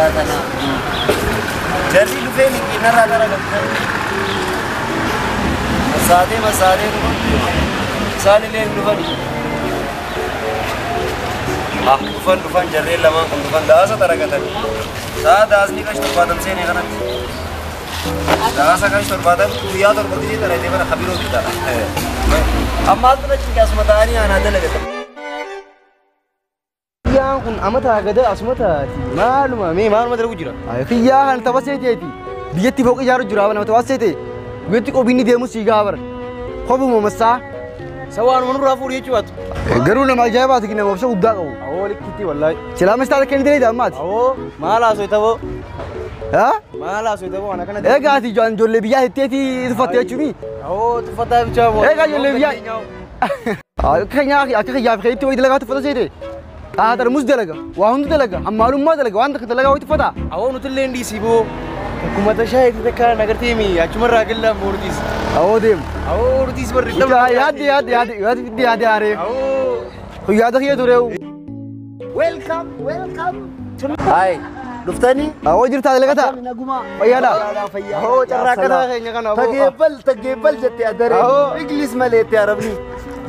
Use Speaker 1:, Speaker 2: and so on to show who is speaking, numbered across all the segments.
Speaker 1: Biyyaa tanaa. Jarri dhufee liqiinarraa gara galtan. Masaatee masaatee dhufan. Isaan illee hin dhufani. Ah, dhufan dhufan jarreen lamaan kun dhufan daasa taragatan. Sa'a daasni qash torbaatam seenee kanatti. Daasa qash torbaatam guyyaa torba gisee taratee bara kabiroo bitaa. Ammaatu na cinqee asuma ta'anii aanaa dalagatan.
Speaker 2: Kiyyaan kun amata gada asuma taati. Maaluma mee maaluma dalagu jira? Kiyyaa kan tapha seeteeti. Biyyatti fooqi ijaaru jira nama tapha seete. Biyyatti qobiinni deemu sii gaafara. Kophuma masaa.
Speaker 3: Sawaanuma nurraa fuudhii jechuu baatu.
Speaker 2: Garuu nama ajaa'ibaati nama obsa guddaa qabu.
Speaker 3: Awoo likkitti wallaahi.
Speaker 2: Silaa mastaa akka inni dalagaa ammaati.
Speaker 3: Awoo maal haasoo taboo?
Speaker 2: Haa?
Speaker 3: Maal haasoo taboo ana kana.
Speaker 2: Egaa ati ijoollee biyyaa hitteetii tuffatte jechuuni.
Speaker 3: Awoo tuffataa bichaa moo.
Speaker 2: Egaa ijoollee biyyaa. Akka keenyaa akka kiyyaaf keetti wayii dalagaa tuffata seete. Xaaxarmus dalaga, waa hundi dalaga, hammaalummaa dalaga, waan takka dalagaa wayii tuffata.
Speaker 3: Awoo nuti illee dhiisii boo. Akkuma tashaa itti takka nagartee mi achumarraa gallaan boortiis.
Speaker 2: Awoo deemu.
Speaker 3: Awoo ortiis barri.
Speaker 2: Yaadde yaadde yaadde yaadde yaadde yaadde.
Speaker 3: Awoo.
Speaker 2: Yaada kiyya tureewu.
Speaker 1: Welcome, welcome. Hai, dhuftanii?
Speaker 2: Awoo jirtaa dalagataa?
Speaker 1: Naguma.
Speaker 2: Fayyaadha.
Speaker 1: Fayyaa.
Speaker 3: Awoo carraaqqataa keenya kana aboo.
Speaker 1: Tageebbal tageebbal jettee adaree.
Speaker 3: Awoo.
Speaker 1: Ingiliis malee itti arabni.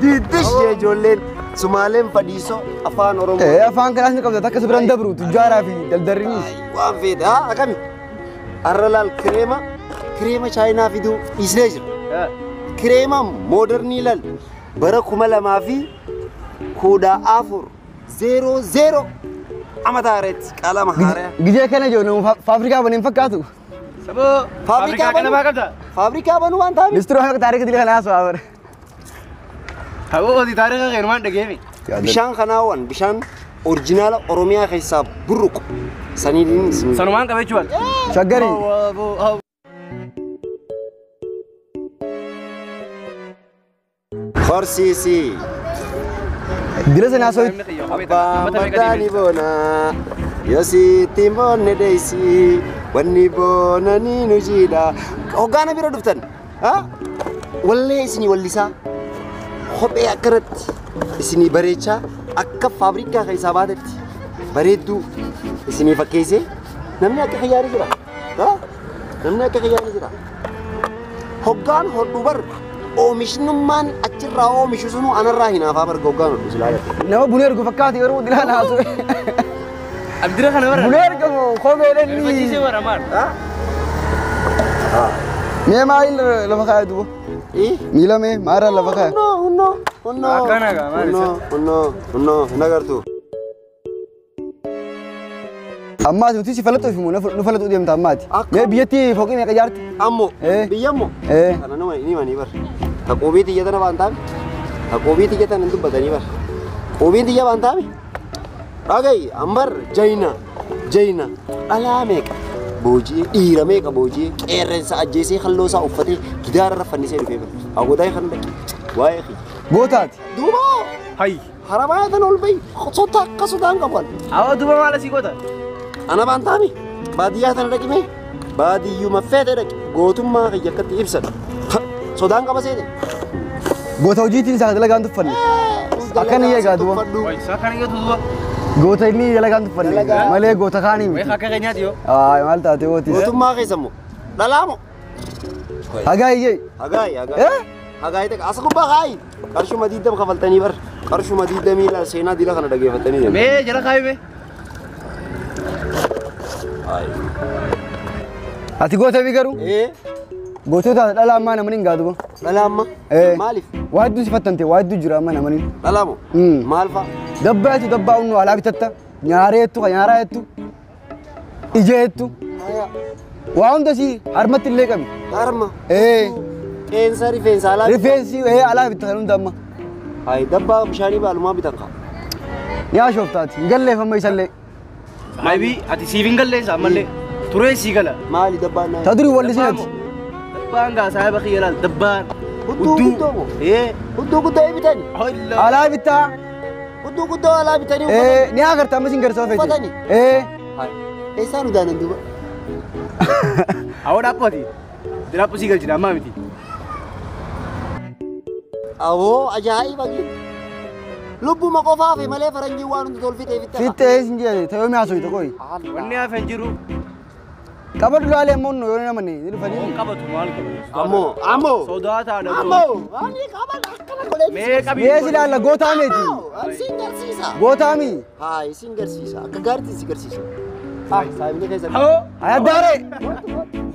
Speaker 1: Diddish jee ijoolleen Sumaaleen fadhiisoo afaan Oromoo.
Speaker 2: Ee afaan kanaas ni qabda takka si biraan dabru tujjaaraa fi daldarrinis.
Speaker 1: Waan feete haa akkami? Har'a laal kireema kireema chaayinaa fiduu dhiisnee jira. Kireema moodernii laal bara 2014 00 amata haareetti qalama haaraa.
Speaker 2: Gijee kana jiru nama faafrikaa baneen fakkaatu.
Speaker 3: Saboo.
Speaker 1: Faafrikaa
Speaker 3: kana maa qabda?
Speaker 1: Faafrikaa banuu waan ta'aniif.
Speaker 2: Ministeera haqa taarika dila kanaa haasawaa bara.
Speaker 3: Awoo ati taarika keenumaan dhageemi.
Speaker 1: Bishaan kanaawwan bishaan orjinaala Oromiyaa keessaa burruqu saniin isin.
Speaker 3: Sanumaan qaba jechuudha.
Speaker 2: Shaggarii.
Speaker 1: Horsiisii.
Speaker 2: Dila sana haasawaa.
Speaker 1: Abbaan madaani boona yoositti boonne deessi wanni boonanii nu jiidha. Hoggaana bira dhuftan wallee isinii wallisaa kophee akkanatti isinii bareechaa akka faabrikaa keessaa baatetti bareedduu isinii fakkeessee namni akka xiyyaari jira. Namni akka xiyyaari jira. Hoggaan hodhu bar oomishnummaan achirraa oomishu sunuu anarraa hinaafaa barga hoggaan hodhu silaa garte.
Speaker 2: Nama buna ergu fakkaate yeroo dila kana haasawaa.
Speaker 3: Abdira kana bara.
Speaker 2: Buna ergamu kophee
Speaker 3: Fachiisee
Speaker 2: dhanni.
Speaker 3: bara maal?
Speaker 2: Mee maal lafa kaa'e duuba? Miila mee maarraa lafa kaa'e?
Speaker 1: Hunnoo hunnoo hunnoo.
Speaker 3: Akkana gaa maal isa?
Speaker 1: Hunnoo hunnoo hunnoo hin agartu.
Speaker 2: Ammaati nuti si falaxuu fi nu falaxuu deemta ammaati. Mee biyyatti fooqii meeqa ijaarte?
Speaker 1: Ammoo biyyammoo. Kana nama ni manii bar. Ta qubii xiyya tana baan taame. Ta qubii xiyya tana hin dubbatanii bar. Qubiin xiyya baan taame. Dhagayi ambar jayina jayina dhalaa meeqa booji'ee dhiira meeqa booji'ee qeerransa ajjeesee halloo isaa uffatee gidaara irra fannisee dhufee bar. Hawwataa kan dhaqe waa'ee kiyya.
Speaker 2: Gootaati.
Speaker 1: Duuba
Speaker 3: Hayyi.
Speaker 1: haramaa tan ol bahi sotta akka sodaan qabu.
Speaker 3: Awoo duuba maal asii goota?
Speaker 1: Ana baan taame baadiyyaa tana dhaqime baadiyyuma feete dhaqe gootummaa kiyya akkatti ibsan. Sodaan qaba seete.
Speaker 2: Goota hojiitiin isaa dalagaan tuffanne. Akkana eegaa duuba.
Speaker 3: Wayi isaa kana eegatu duuba.
Speaker 2: Goota inni dalagaan tuffanne malee goota kaanii
Speaker 3: Wayi
Speaker 2: miti.
Speaker 3: akka keenyaati yoo.
Speaker 2: Ay maal taate gootis.
Speaker 1: Gootummaa keessa immoo dhalaa moo?
Speaker 2: Hagaa iyyee.
Speaker 1: Hagaayi hagaayi. Hagaayi takka as gubbaa kaayi. Qarshuma 20 kafaltanii bar. Qarshuma 20 laal seenaa dila kana dhageeffattanii deemu.
Speaker 3: Mee jala kaayi mee?
Speaker 2: Ati goota bi garuu? Gootota dhala ammaa namni hin gaa duuba.
Speaker 1: Dhalaa amma? Maaliif?
Speaker 2: Waa hedduu si fattante waa hedduu jira amma namni.
Speaker 1: Dhalaa moo? Maal fa'a?
Speaker 2: Dabbaa jettu dabbaa unnu alaa bitatta. Nyaaree jettu ka nyaaraa jettu. Ija jettu. Waa hunda si harmatti illee qabi.
Speaker 1: Harma. Qeensa rifeensa alaa.
Speaker 2: Rifeensi alaa bitta kan hunda amma.
Speaker 1: Hayi dabbaa bishaanii baalumaa bitan kaa.
Speaker 2: Ni ashooftaati. Hin galleef amma isallee.
Speaker 3: Maybii ati siif hin galleessa ammallee. Turee sii gala.
Speaker 1: Maali dabbaan naa?
Speaker 2: Ta durii wallisinati.
Speaker 3: Dabbaan gaa saahiba kiyya laal dabbaan.
Speaker 1: Hudduu guddoo moo? Hudduu guddoo bitani?
Speaker 2: Alaa bittaa.
Speaker 1: Hudduu guddoo alaa bitanii
Speaker 2: Ni agarta ammas hin garsaa feete.
Speaker 1: Uffatanii? Eessaan udaanan duuba?
Speaker 3: Awoo dhaaphooti. Diraaphu sii galchina ammaa miti.
Speaker 1: Awoo ajaa'iba gin. Lubbuma qofaa fi malee faranjii waan hundi tolfitee fitte.
Speaker 2: Fittee sin jedhe ta'uu mi'aa soyita qoyi.
Speaker 3: Wanni hafe hin jiru.
Speaker 2: Qabadhu laalee ammoo yoo namani ni dhufanii.
Speaker 3: Qabatu maal qabatu?
Speaker 1: Ammoo ammoo.
Speaker 3: Sodaataadha.
Speaker 1: Ammoo ani qabadhu akkana godhee.
Speaker 3: Mee qabii.
Speaker 2: Mee si ilaalla gootaa meeti.
Speaker 1: Sin garsiisa.
Speaker 2: Gootaa mi?
Speaker 1: Haa sin garsiisa. Akka gaariitti si garsiisa. Haa saayibni keessa.
Speaker 3: Hoo.
Speaker 2: Addaaree.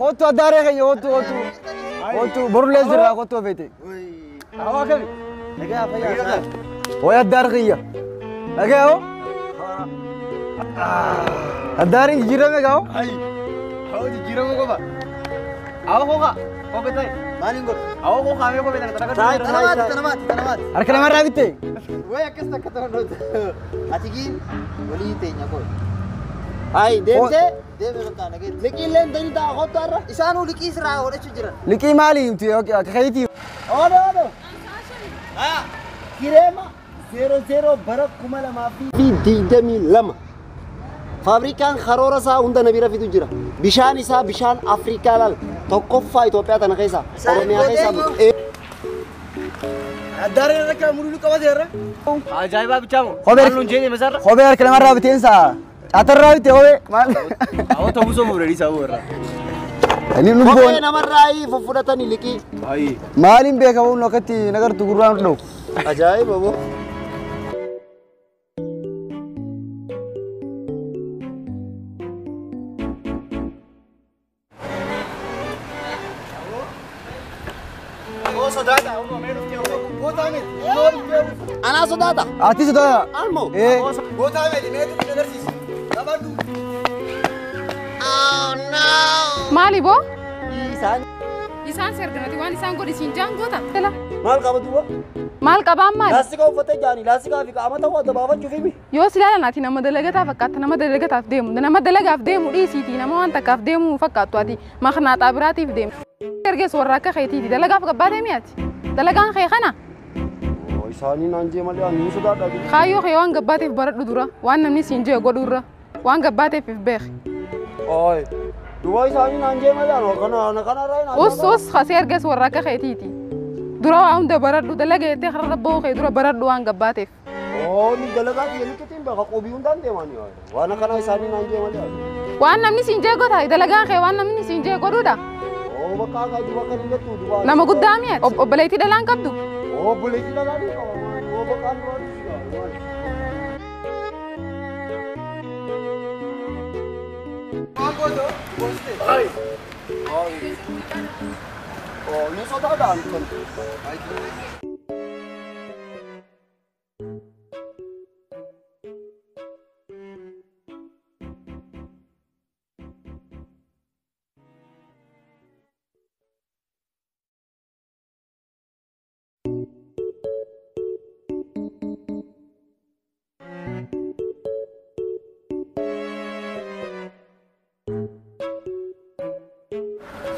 Speaker 2: Kottu addaaree keenya kottu kottu. Kottu borulee sirraa kottu ofeete.
Speaker 3: Hawaa akkamii?
Speaker 1: Nagaa fayyaa.
Speaker 2: Way addaar kiyya. Nagaa hoo? Addaariin jijjiirame gaa hoo?
Speaker 3: Hawaa jijjiirama qofa. Hawaa koka. Koka ta'e.
Speaker 1: Maaliin godhu?
Speaker 3: Hawaa koka hamee kophee tana tana
Speaker 1: Taa'e tanamaati tanamaati tanamaati.
Speaker 2: Harka lamarraa bitte.
Speaker 1: Way akkas takka tana dhoota. Ati giin walii teenya qoy. Ay deemtee deeme bakka nageetti. Liqiilleen tani ta'a kottu har'a. Isaanuu liqii sirraa godhachuu jiran.
Speaker 2: Liqii maali himti akka keetii?
Speaker 1: Odo odo. Kireema 00 bara 2022. Faabrikaan karoora isaa hunda na bira fidu jira. Bishaan isaa bishaan Afrikaa laal tokkoffaa Itoophiyaa tana keessa Oromiyaa keessa.
Speaker 2: Addaareen irra muluu qabate irra.
Speaker 3: Ajaa'ibaa bichaamu.
Speaker 2: Kophee
Speaker 3: Halluun jeeqee masarra.
Speaker 2: Kophee harka lamarraa biteensa. Caatarraa bitte kophee maal?
Speaker 3: Hawaa ta'uu soo fuudhanii isaa warra.
Speaker 2: Inni nu
Speaker 1: Kophee
Speaker 2: boon
Speaker 1: namarraa fudhatanii liqii.
Speaker 3: Ayi.
Speaker 2: maaliin beekamu akkatti nagartu gurraan dha'u.
Speaker 1: Ajaa'iba boo. Anaa sodaata.
Speaker 2: Ati sodaata.
Speaker 1: Almoo.
Speaker 2: Ee.
Speaker 3: Gootaa meeti meetu kun agarsiisa. Qabadhu.
Speaker 4: Maali boo?
Speaker 1: Isaan
Speaker 4: Isaan serganati waan isaan godhisiin jaan goota.
Speaker 1: maal qabatu boo?
Speaker 4: Maal qabaan maali?
Speaker 1: Laastika uffatee jaanii laastikaa fi qaama ta'uu adda baafachuu fi
Speaker 4: Yoo si ilaalan ati nama dalagataa fakkaata nama dalagataaf deemu nama dalagaaf deemu dhiisiitii nama waan takkaaf deemu fakkaattu ati maqnaaxaa biraatiif deemu. Ergees warra akka keetiiti dalagaaf gabbaa deemi ati. Dalagaan kee kana
Speaker 1: Isaanii naan jee malee ani sodaadha.
Speaker 4: kaayyoo kee waan gabbaateef baradhu dura waan namni siin jee godhu irra waan gabbaateef if beeki.
Speaker 1: Ooy. Duba isaanii naan jee malee ani kana kana irraa hin
Speaker 4: Us us kasee ergees warra akka keetiiti. Dura waa hunda baradhu dalaga jettee karra bahuu kee dura baradhu waan gabbaateef.
Speaker 1: Oo ni dalagaa kiyya liqitiin beeka qobii hundaan deemanii waan akkana isaanii naan jee malee.
Speaker 4: Waan namni siin jee godha dalagaan kee waan namni siin jee godhuudha.
Speaker 1: Oo bakka akka duba kan hin jettu duba.
Speaker 4: Nama guddaa mi'a obboleettii dhalaan qabdu.
Speaker 1: Oo obboleettii dhalaan hin qaba. Oo bakka duraan. Oo ni sodaadha ani kan.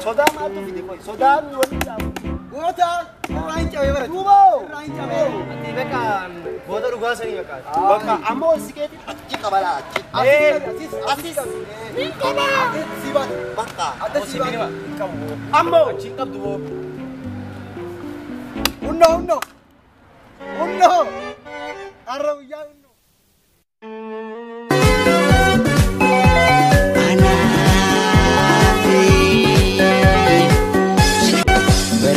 Speaker 1: Sodaa maaltu fide qoy sodaan waliin dhaabu.
Speaker 2: Goota irraa hin cabee bara.
Speaker 1: Duuba.
Speaker 2: Irraa hin cabee.
Speaker 3: Ati beekaan goota dhugaa sanii beekaan.
Speaker 1: Bakka ammoo sikeetiin achi qabala achi.
Speaker 2: Asis
Speaker 1: Asis. Ni qaba.
Speaker 2: Si baate.
Speaker 1: Bakka.
Speaker 2: Adda si baate.
Speaker 3: Hin qabu.
Speaker 1: Ammoo.
Speaker 3: Achi hin qabdu boo.
Speaker 2: Hunnoo hunnoo. Hunnoo. Har'a guyyaa hunnoo.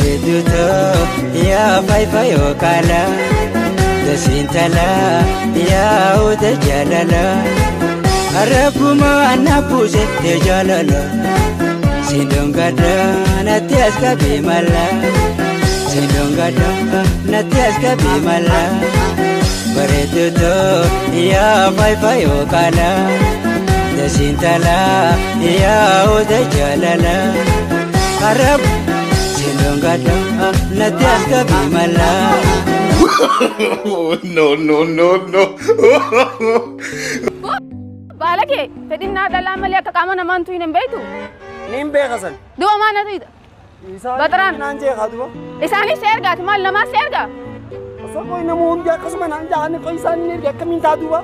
Speaker 5: Bareeduutoo yaa faayifayoo kaala dasiintala yaa uta jaalala arrabuma anna buusette jaalala sindongadha natti as qabee mala sindongadha natti as qabee mala bareeduutoo yaa faayifayoo kaala dasiintala yaa uta jaalala arrab. Sindongada natti as qabee mala.
Speaker 6: No, no, no, no.
Speaker 4: Baala kee fedhinnaa dhalaa malee akka qaama namaan tuyin hin beektu.
Speaker 1: Niin beeka san.
Speaker 4: Duba maal na tuyita? Baxaraan.
Speaker 1: Naan jee haa duba.
Speaker 4: Isaanis si ergaati maal namaas si ergaa?
Speaker 1: Osoo qoy nama hundi akkasuma naan ja'an qoy isaan ni erge akkamiin taa duba?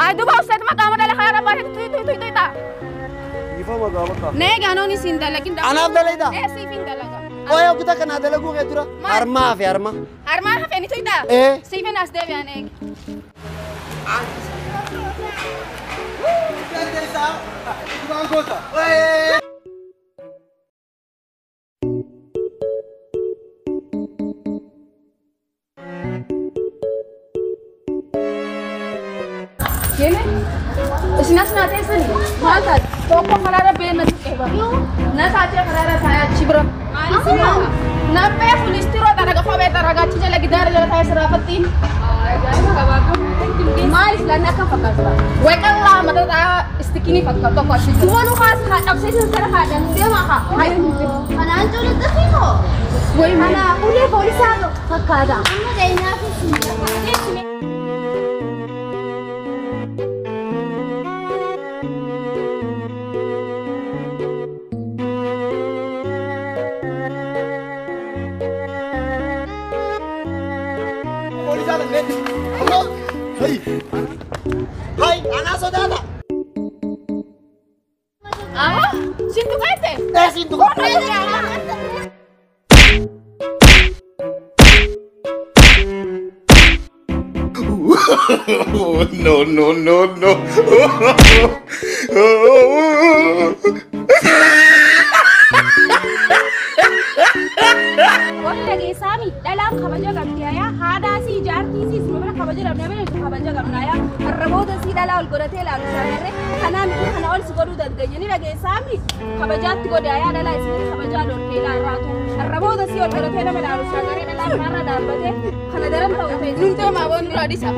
Speaker 4: Ay duba uffata qaama dhala kanarra baatee tuyi tuyi tuyi tuyi ta'a.
Speaker 1: Ifama gaa bakka.
Speaker 4: Nee gaanoon isin dalagin.
Speaker 1: Anaaf dalayda.
Speaker 4: Ee siif hin dalaga.
Speaker 1: Qoya kuta kana dalaguu kee dura. Harmaa fi harma.
Speaker 4: Harmaa hafe ni tuyta?
Speaker 1: Ee.
Speaker 4: Siifin as deebi'an eegi. Yene, isin as naa teessani maal taate? Tokko karaarra bee na tuqee bara. Na taatee karaarra taa'ee achi bira. Naphee fulistiroo xaraga kophee xaraga achi jala gidaara jala taa'ee siraafattiin. Maaliif laanni akkam fakkaatu? Waqallaa mata xaa istikinii fakkaatu tokko achi jira.
Speaker 6: Duwwan kaas haa qabsiisan sana haa dandeema haa. Kanaan jiru xixiqqoo. Kana ulee poolisaa fakkaata. Amma deenyaafis hin
Speaker 1: Hai, anaa sodaata.
Speaker 4: Ah, sintu kaite?
Speaker 1: Ee, sintu kaite.
Speaker 7: No, no, no, no.
Speaker 6: Warri dhageessaami dhalaan kabaja qabdi yaa haadhaa sii jaartii sii sima bira kabaja dhabnee bira kabaja qabna yaa harraboota sii dhalaa ol godhatee ilaalu shaamarree kanaa miti kana ol si godhuu dandeenya ni dhageessaami kabajaatti godhe yaa dhalaa isin kabajaa dhorkee ilaarraatu harraboota sii ol godhatee nama ilaalu shaamarree dhalaa kanarra dhaabbatee kana daran ta'u ta'e.
Speaker 4: Nun deemaa boonu dura dhiisa.